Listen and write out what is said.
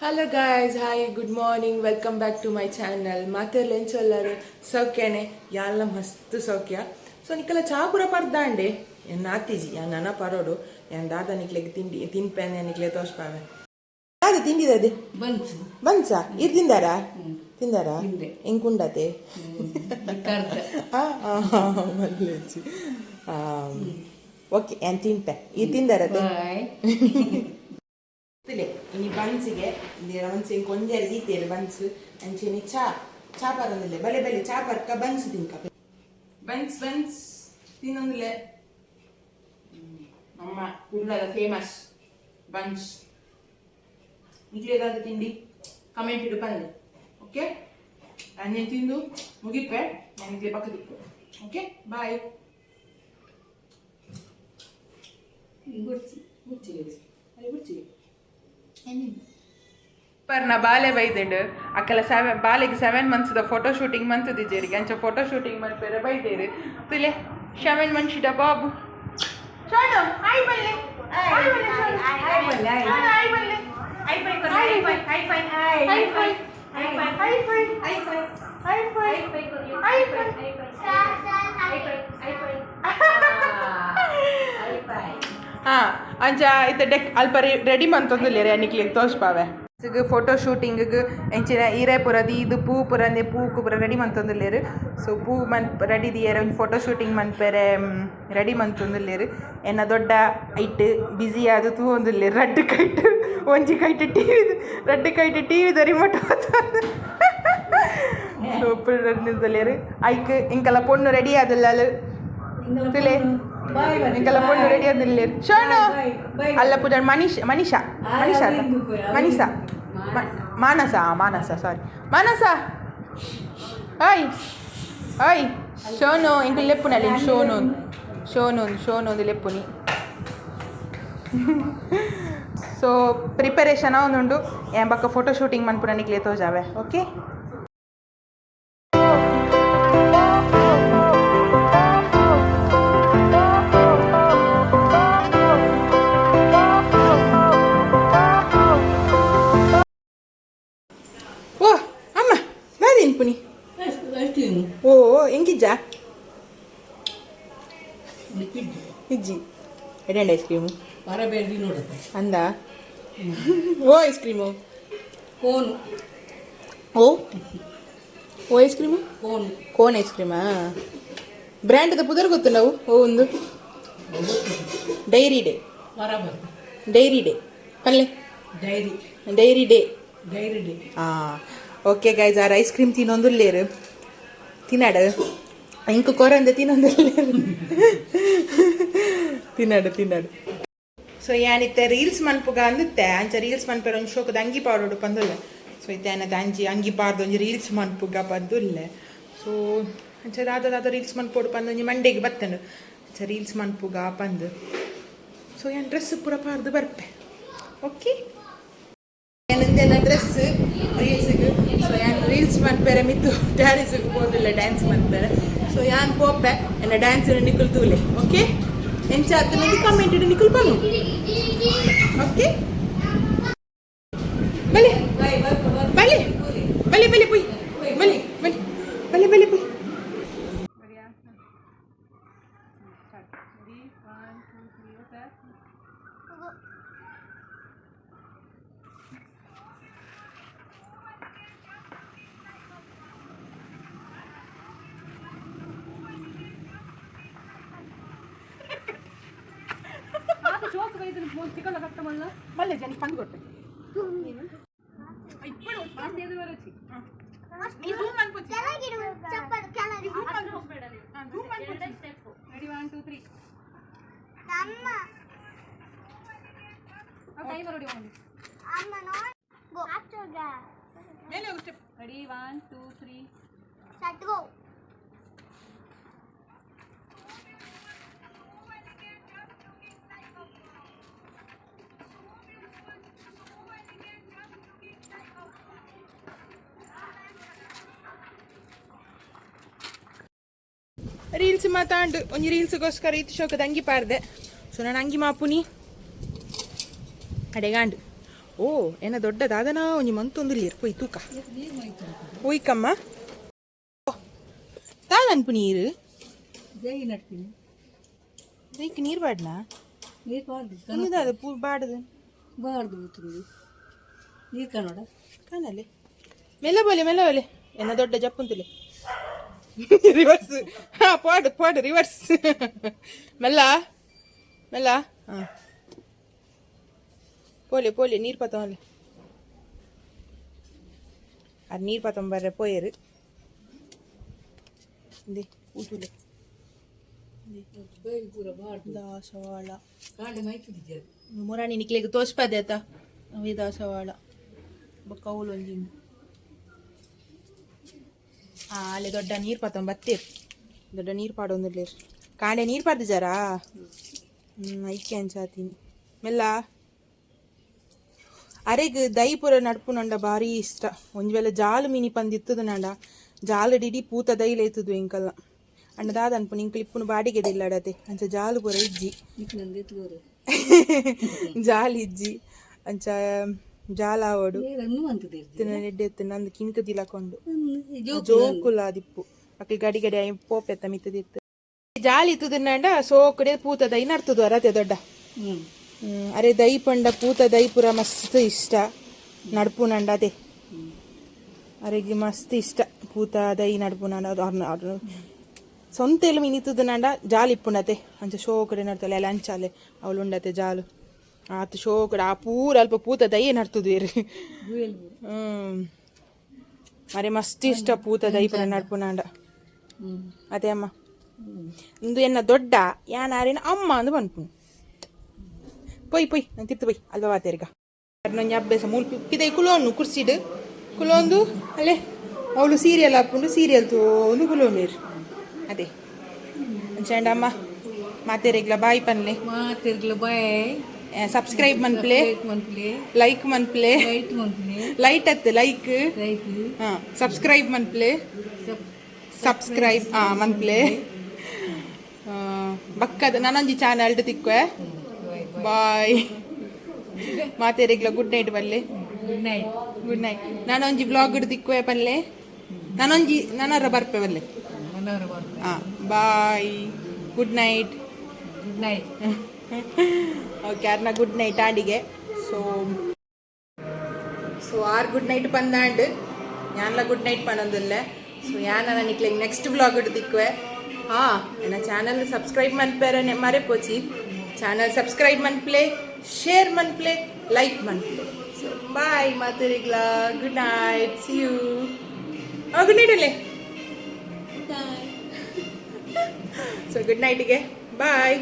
Hello guys, hi, good morning, welcome back to my channel. ಮಾತೆರ್ಲ ಎಂಚೊಲ್ಲರು? ಸೌಖ್ಯನೆ? ಯಾಲ್ಲ ಮಸ್ತ್ ಸೌಖ್ಯ. ಸೊ ನಿಕಲ ಚಾ ಪೂರ ಪರ್ದಾಂಡೆ. ಎನ್ನ ಆತಿಜಿ, ಯಾನ್ ನನ ಪರೋಡು. ಯಾನ್ ದಾದ ನಿಕ್ಲೆಗ್ ತಿಂಡಿ ತಿನ್ಪೇನೆ, ನಿಕ್ಲೆ ತೋಷ್ಪಾವೆ. ದಾದ ತಿಂಡಿದದೆ? ಬನ್ಸ್. ಬನ್ಸಾ? ಇರ್ ತಿಂದಾರಾ? ತಿಂದಾರಾ? ತಿಂದೆ. ಎಂಕುಂಡತೆ? ಕರ್ದ. ಮಲ್ಲೆಜ್ಜಿ. ಓಕೆ, ಯಾನ್ ತಿನ್ಪೆ. ಈ ತಿಂದಾರತೆ? ಬಾಯ್. ತುಲೆ, ಇನಿ ಬನ್ಸಿಗೆ ಬನ್ಸ್ ಇಂಕ್ ಒಂಜೆರೆ ದೀತೇರು ಬನ್ಸ್. ಅಂಚೆನೆ ಚಾ, ಚಾ ಪರಂದಿಲ್ಲ. ಬಲೆ ಬಲೆ, ಚಾ ಪರ್ಕ, ಬನ್ಸ್ ತಿನ್ಕ. ಬನ್ಸ್ ಬನ್ಸ್ ತಿನ್ನೊಂದಿಲ್ಲ. ನಮ್ಮ ಕುಡ್ಲದ ಫೇಮಸ್ ಬನ್ಸ್. ನಿಕ್ಲೇದಾದ ತಿಂಡಿ ಕಮೆಂಟ್ ಇಡು ಬಂದೆ. ಓಕೆ, ನಾನು ತಿಂದು ಮುಗಿಪೆ. ನಾನು ನಿಕ್ಲೆ ಪಕ್ಕದಿಪ್ಪೆ. Okay, boy. ಗುಡ್ಸಿ. ಮುಚ್ಚಿಗೆ ಅರೆ, ಮುಚ್ಚಿಗೆ ಪರ್ನ ಬಾಲೆ ಬೈದಿಂಡು. ಅಕ್ಕಲ ಸೆವೆನ್ ಬಾಲೆಗೆ 7 ಮಂತ್ಸ್ the photo shooting ಮಂತುದಿಜೇರಿಗೆ. ಅಂಚ ಫೋಟೋ ಶೂಟಿಂಗ್ ಮನ್ಪೆರೆ ಬೈದೇರು. ತುಲೆ, 7 months the Babu Shonu, hi ಬಲ್ಲೆ, ಹಾಯ್ ಬಲ್ಲೆ. ಶಾನು, ಹಾಯ್ ಬಲ್ಲೆ. High five, high five, high five. High five. High five. High five. High five. High five. High five. High five. High five, high five, high five. ಹಾ, ಅಂಚ ಇತ್ತೆ deck ಅಲ್ಪ ready ಮಂತೊಂದುಲ್ಲೆರ್. ನಿಕ್ಲೆಗ್ ತೋಜ್ಪಾವೆ. Photo shooting ಎಂಚಿನ ಈರೆ ಪೂರ ದೀದ್, ಪೂ ಪೂರ ಪೂಕು ಪೂರ ರೆಡಿ ಮಂತೊಂದುಲ್ಲೆರ್. ಸೊ ಪೂ ಮನ್ ರೆಡಿ ದಿಯೆರೆ, ಒಂಜಿ ಫೋಟೋ ಶೂಟಿಂಗ್ ಮನ್ಪೆರೆ ರೆಡಿ ಮಂತೊಂದುಲ್ಲೆರ್. ಎನ್ನ ದೊಡ್ಡ ಐಟ್ ಬಿಸಿ ಆದ್ ತೂವೊಂದುಲ್ಲೆರ್. ರಡ್ಡ್ ಕೈಟ್, ಒಂಜಿ ಕೈಟ್ ಟಿವಿ, ರಡ್ಡ್ ಕೈಟ್ ಟಿವಿದ ರಿಮೋಟ್. ಸೊ ಐಕ್ ಇಂಕಲ ಪೊಣ್ಣು ರೆಡಿ ಆದುಲ್ಲಲ್. ತುಲೆ, ಇಂಕಲ ಪೊಣ್ಣು ರೆಡಿ ಆದುಲ್ಲೆರ್. ಶೋನು ಅಲ್ಲ ಪೂಜಾರ್ ಮನೀಶ್, ಮನೀಷಾ, ಮನೀಷಾ, ಮನೀಷಾ, ಮಾನಸ, ಮಾನಸ, ಸಾರಿ, ಮಾನಸ. ಓಯ್ ಓಯ್ ಶೋನು, ಎಂಕುಲು ಲೆಪ್ಪುನಲ್ಲಿ ಶೋನು, ಶೋನು, ಶೋನು ಒಂದು ಲೆಪ್ಪುನಿ. ಸೊ ಪ್ರಿಪರೇಷನ್ ಉಂಡು. ಏನ್ ಬಕ್ಕ ಫೋಟೋ ಶೂಟಿಂಗ್ ಮನ್ಪುನ ನಿಕ್ಲೆ ತೋಜಾವೆ. ಓಕೆ. ಓ ಅಮ್ಮ, ದಾದ ಪುನಿ? ಓ, ಎಂಕಿಜ್ಜಾ? ಇಜ್ಜಿ. ಎಡೆಂಡ್ ಐಸ್ ಕ್ರೀಮು? ಬರಬೇಡಿ ನೋಡುತ್ತೆ. ಅಂದ, ಓ ಐಸ್ ಕ್ರೀಮು? ಕೋನು. ಓ ಓ ಐಸ್ ಕ್ರೀಮು? ಕೋನು. Cone ice ಕ್ರೀಮಾ? ಬ್ರ್ಯಾಂಡ್ದ ಪುದರ್ ಗೊತ್ತಿಲ್ಲ. ಅವು ಓ ಒಂದು ಡೈರಿ ಡೇ. ಬರಬರ್. ಡೈರಿ ಡೇ ಪಲ್ಲೆ. Dairy. Dairy day. Dairy day. ಹಾಂ, ಓಕೆ ಗೈಸ್, ಆರ್ ಐಸ್ ಕ್ರೀಮ್ ತಿನ್ನೊಂದುಲ್ಲೇರು. ತಿನ್ನಾಡ, ಇಂಕು ಕೊರಂದ ತಿನ್ನೊಂದುಲ್ಲೇರು. ತಿನ್ನಾಡು, ತಿನ್ನಾಡು. ಸೊ ಯಾನಿತ್ತೆ ರೀಲ್ಸ್ ಮನ್ಪುಗ ಅಂದುತ್ತೆ. ಅಂಚ ರೀಲ್ಸ್ ಮನ್ಪೆರ ಒಂಜಿ ಶೋಕದ ಅಂಗಿ ಪಾಡೋಡು ಪಂದುಲ್ಲೆ. ಸೊ ಇತ್ತೆ ಆನದ ಅಂಜಿ ಅಂಗಿ ಪಾಡ್ದು ಒಂಜಿ ರೀಲ್ಸ್ ಮನ್ಪುಗ ಪಂದುಲ್ಲೆ. ಸೊ ಅಂಚ ದಾದ ದಾದ ರೀಲ್ಸ್ ಮನ್ಪೋಡು ಪಂದು ಒಂಜಿ ಮಂಡೆಗೆ ಬತ್ತಂಡು. ಅಂಚ ರೀಲ್ಸ್ ಮನ್ಪುಗ ಪಂದು. ಸೊ ಯಾನ್ ಡ್ರೆಸ್ ಪೂರ ಪಾರ್ದು ಬರ್ಪೆ. ಓಕೆ, ಯಾನಿಂದೆಲ್ಲ ಡ್ರೆಸ್ ರೀಲ್ಸ್ಗೆ. ಸೊ ಯಾನ್ ರೀಲ್ಸ್ ಮನ್ಪೆರೆ ಮಿತ್ತು ಡ್ಯಾನ್ಸ್ಗೆ ಪೋದಿಲ್ಲ, ಡ್ಯಾನ್ಸ್ ಮನ್ಪೆರೆ. ಸೊ ಯಾನ್ ಪೋಪೆ. ಎನ್ನ ಡ್ಯಾನ್ಸ್ ನಿಕುಲ್ ತೂಲೆ. ಓಕೆ, ಎಂಚ ಆತುಂಡು ಕಮೆಂಟ್ ನಿಕುಲ್ ಪನು. ಓಕೆ, ಬಲೆ ಬಲೆ ಬಲೆ ಬಲೆ ಪುಯ್, ಬಲೆ ಬಲೆ ಬಲೆ ಬಲೆ ಪುಯ್. ಮಲ್ಲೆ ಜನ ಪಂದ್ ಕೊಟ್ಟೆ. ಈ ಝೂಮ್ ಮನ್ಪುಚಿ. ಚಪ್ಪಲ್ ಕೆಳಗೆ. ಝೂಮ್ ಝೂಮ್ ಮನ್ಪುಚಿ. ರೆಡಿ, 1, 2, 3. ಅಮ್ಮ. ಟೈಮರ್ ಹೊಡಿ ಒಂದು. ಅಮ್ಮ, ನೋಡಿ ಗೋ. ಮೇಲೆ ಹೋಗು step. Ready, 1, 2, 3. Start, go. Reels ಮಾತಾಂಡು. ಒಂಜಿ ರೀಲ್ಸ್ಗೋಸ್ಕರ ಇತ್ತು ಶೋಕದ ಅಂಗಿ ಪಾರ್ದೆ. ಸೊ ನಾನು ಅಂಗಿ ಮಾಪುನಿ. ಅಡೆಗಾಂಡು ಓ ಏನ ದೊಡ್ಡ ದಾದನಾ ಒಂಜಿ ಮಂತೊಂದುಲ್ಲೇರ್ ಪೋಯ್ ತೂಕ ಹೋಯ್ಕಮ್ಮ. ದಾದ ಅನ್ಪು ನೀರು? ಜೈ ನಡ್ತೀನಿ. ಇದಕ್ಕೆ ನೀರು ಬಾಡ್ನಾ? ನೀರು ಬಾರ್ದು. ಅದು ಪೂ ಬಾಡದು. ಬಾರ್ದು ಬೂತುಂದು ನೀರು ಕಾಣೋಡ. ಕಾಣಲೆ, ಮೆಲ್ಲ ಬೋಲೆ, ಮೆಲ್ಲ ಬೋಲೆ. ಎನ್ನ ದೊಡ್ಡ ಜಪ್ಪುಂತಲೆ ರಿವರ್ಸ್. ಹಾ, ಪಾಡು ಪಾಡು, ರಿವರ್ಸ್. ಮೆಲ್ಲ ಮೆಲ್ಲ. ಹಾ, ಪೋಲೆ ಪೋಲೆ, ನೀರು ಪತ್ತವಲೆ. ಅದು ನೀರು ಪತ್ತೊಂಬರ್ರೆ ಪೋಯರು. ಇಂದೆ ಊಟುಲೆ. ಪೂರ ಬಾರ್ದು. ದಾಸವಾಳ. ಕಾಂಡ ಮೈತಿದ್ದೆ. ಮುರಾಣಿ ನಿಕ್ಲೆಗ್ ತೋಚ್ಪದೆ ಆತ ಅವೇ ದಾಸವಾಳ. ಬೊಕ್ಕ ಅವ್ಲು ಒಂಜಿ ಉಂಡು. ಆ ಅಲ್ಲಿ ದೊಡ್ಡ ನೀರು ಪತ್ತೊಂದು ಬತ್ತೀರ್. ದೊಡ್ಡ ನೀರು ಪಾಡೊಂದಿರ್ಲೇರ್. ಕಾಂಡೆ ನೀರು ಪಾಡ್ದಿಜಾರಾ? ಹ್ಞೂ, ಐಕೆ ಅಂಚಾತೀನಿ. ಮೆಲ್ಲ. ಅರೆಗ್ ದೈ ಪೂರ ನಡ್ಪುನಂಡ ಭಾರಿ ಇಷ್ಟ. ಒಂಜಿ ವೇಳೆ ಜಾಲು ಮಿನಿ ಪಂದಿತ್ತದ ನಂಡ ಜಾಲು ಡಿಡಿ ಪೂತ ದೈಲ ಇತ್ತದು ಎಂಕಲ್ನ. ಅಂಡ ದಾದ ಅನ್ಪುನು, ಇಂಕಲ್ ಇಪ್ಪುನು ಬಾಡಿಗೆ ದಿಲ್ಲಡತೆ, ಅಂಚ ಜಾಲು ಪೂರ ಇಜ್ಜಿ. ನಿಕ್ಲಂದು ಎತ್ತುಗೋರು. ಜಾಲ್ ಇಜ್ಜಿ, ಅಂಚ ಜಾಲ ಆವಡು. ನೀರನ್ನು ಅಂತದೆ. ಎಡ್ಡೆ ಇತ್ತು ನಂದು ಕಿಂಕ ದಿಲಕೊಂಡು ಜೋಕುಲ ಆದಿಪ್ಪು. ಅಕ್ಲ್ ಗಡಿ ಗಡಿ ಆಯ್ ಪೋಪೆತ್ತ ಮಿತ್ತದಿತ್ತು. ಜಾಲಿ ಇತ್ತದನ್ನಂಡ ಸೋಕಡೆ ಪೂತ ದೈ ನಡ್ತದು ಅರತೆ ದೊಡ್ಡ. ಹ್ಞೂ. ಹ್ಮ್, ಅರೆ ದೈ ಪಂಡ ಪೂತ ದೈ ಪೂರ ಮಸ್ತ್ ಇಷ್ಟ ನಡ್ಪುನಂಡ ಅದೇ. ಅರೆಗೆ ಮಸ್ತ್ ಇಷ್ಟ ಪೂತ ದೈ ನಡ್ಪುನಂಡ. ಅದು ಸ್ವಂತ ಎಲ್ಲಿ ಮಿನಿತದನಂಡ ಜಾಲಿ ಇಪ್ಪುಂಡತೆ. ಅಂಚ ಶೋಕಡೆ ನಡ್ತಲೆ ಅಲ್ಲ ಅಂಚಾಲೆ ಅವಳು ಉಂಡತೆ ಜಾಲು ಆತ ಶೋಕಡೆ ಆ ಪೂರ ಅಲ್ಪ ಪೂತ ದೈಯೆ ನಡ್ತದು ಇರು. ಹ್ಮ್, ಅರೆ ಮಸ್ತ್ ಇಷ್ಟ ಪೂತ ದೈ ಪೂರ ನಡ್ಪುನಂಡ. ಹ್ಞೂ. ಅದೇ ಅಮ್ಮ, ಇಂದು ಎನ್ನ ದೊಡ್ಡ ಯಾನ್ ಆರೇನ ಅಮ್ಮ ಅಂದು ಪನ್ಪುನು. ಪೊಯ್ ಪೊಯ್, ನಾನು ತಿರ್ತು ಪೊಯ್ ಅಲ್ವಾ ವಾತೇರ್ಗ. ಒಂಜಿ ಅಭ್ಯಾಸ ಮೂಲು ಪಿದೈ ಕುಲೋನು ಕುರ್ಸಿಡ್ ಕುಲೊಂದು ಅಲ್ಲೇ ಅವಳು ಸೀರಿಯಲ್ ಹಾಕೊಂಡು ಸೀರಿಯಲ್ ತೋಂದು ಕುಲೋನಿರು ಅದೇ. ಅಂಚಾಂಡ ಅಮ್ಮ, ಮಾತೇರೆಗ್ಲ ಬಾಯ್ ಪನ್ಲೆ. ಮಾತಿರ್ಗ್ಲ ಬಾಯ್. ಸಬ್ಸ್ಕ್ರೈಬ್ ಮನ್ಪ್ಲೆ. ಮನ್ಪ್ಲೆ. ಲೈಕ್ ಮನ್ಪ್ಲೆ. ಲೈಟ್ ಮನ್ಪ್ಲೆ. ಲೈಟ್ ಅತ್ತು, ಲೈಕ್. ಲೈಕ್. ಹಾಂ, ಸಬ್ಸ್ಕ್ರೈಬ್ ಮನ್ಪ್ಲೆ. ಸಬ್ಸ್ಕ್ರೈಬ್ ಹಾಂ ಮನ್ಪ್ಲೆ. ಬಕ್ಕದ ನಾನೊಂಜಿ ಚಾನಲ್ ತಿಕ್ವೆ. ಬಾಯ್ ಮಾತೇರೆಗ್ಲ ಗುಡ್ ನೈಟ್ ಬಲ್ಲೆ. Good night. Good night. ನಾನೊಂಜಿ ಬ್ಲಾಗ್ ತಿಕ್ವೆ ಪಲ್ಲೆ. ನಾನೊಂಜಿ ನಾನರ ಬರ್ಪೆ ಬಲ್ಲೆ. ಮನೋರ ಬರ್ತಾರೆ. ಹಾಂ, bye, good night. Good night. Okay, ಅರ್ನ ಗುಡ್ ನೈಟ್ ಆಂಡಿಗೆ. ಸೊ ಸೊ ಆರ್ ಗುಡ್ ನೈಟ್ ಪಂದಾಂಡ್, ಯಾನ್ಲ ಗುಡ್ ನೈಟ್ ಪನ್ನೊಂದಿಲ್ಲ. ಸೊ ಯಾನ ನಿಕ್ಲೆ ನೆಕ್ಸ್ಟ್ ವ್ಲಾಗ್ ತಿಕ್ವೆ. ಹಾಂ, ಎನ್ನ ಚಾನಲ್ ಸಬ್ಸ್ಕ್ರೈಬ್ ಮನ್ಪೇರ ಮರೆ ಪೋಚಿ. ಚಾನಲ್ ಸಬ್ಸ್ಕ್ರೈಬ್ ಮನ್ಪ್ಲೆ, ಶೇರ್ ಮನ್ಪ್ಲೆ, ಲೈಕ್ ಮನ್ಪ್ಲೆ. ಸೊ ಬಾಯ್ ಮಾತರಿಗ್ಲ, good night, see you. Good night ಅಲ್ಲೇ. ಸೊ ಗುಡ್ ನೈಟಿಗೆ, ಬಾಯ್.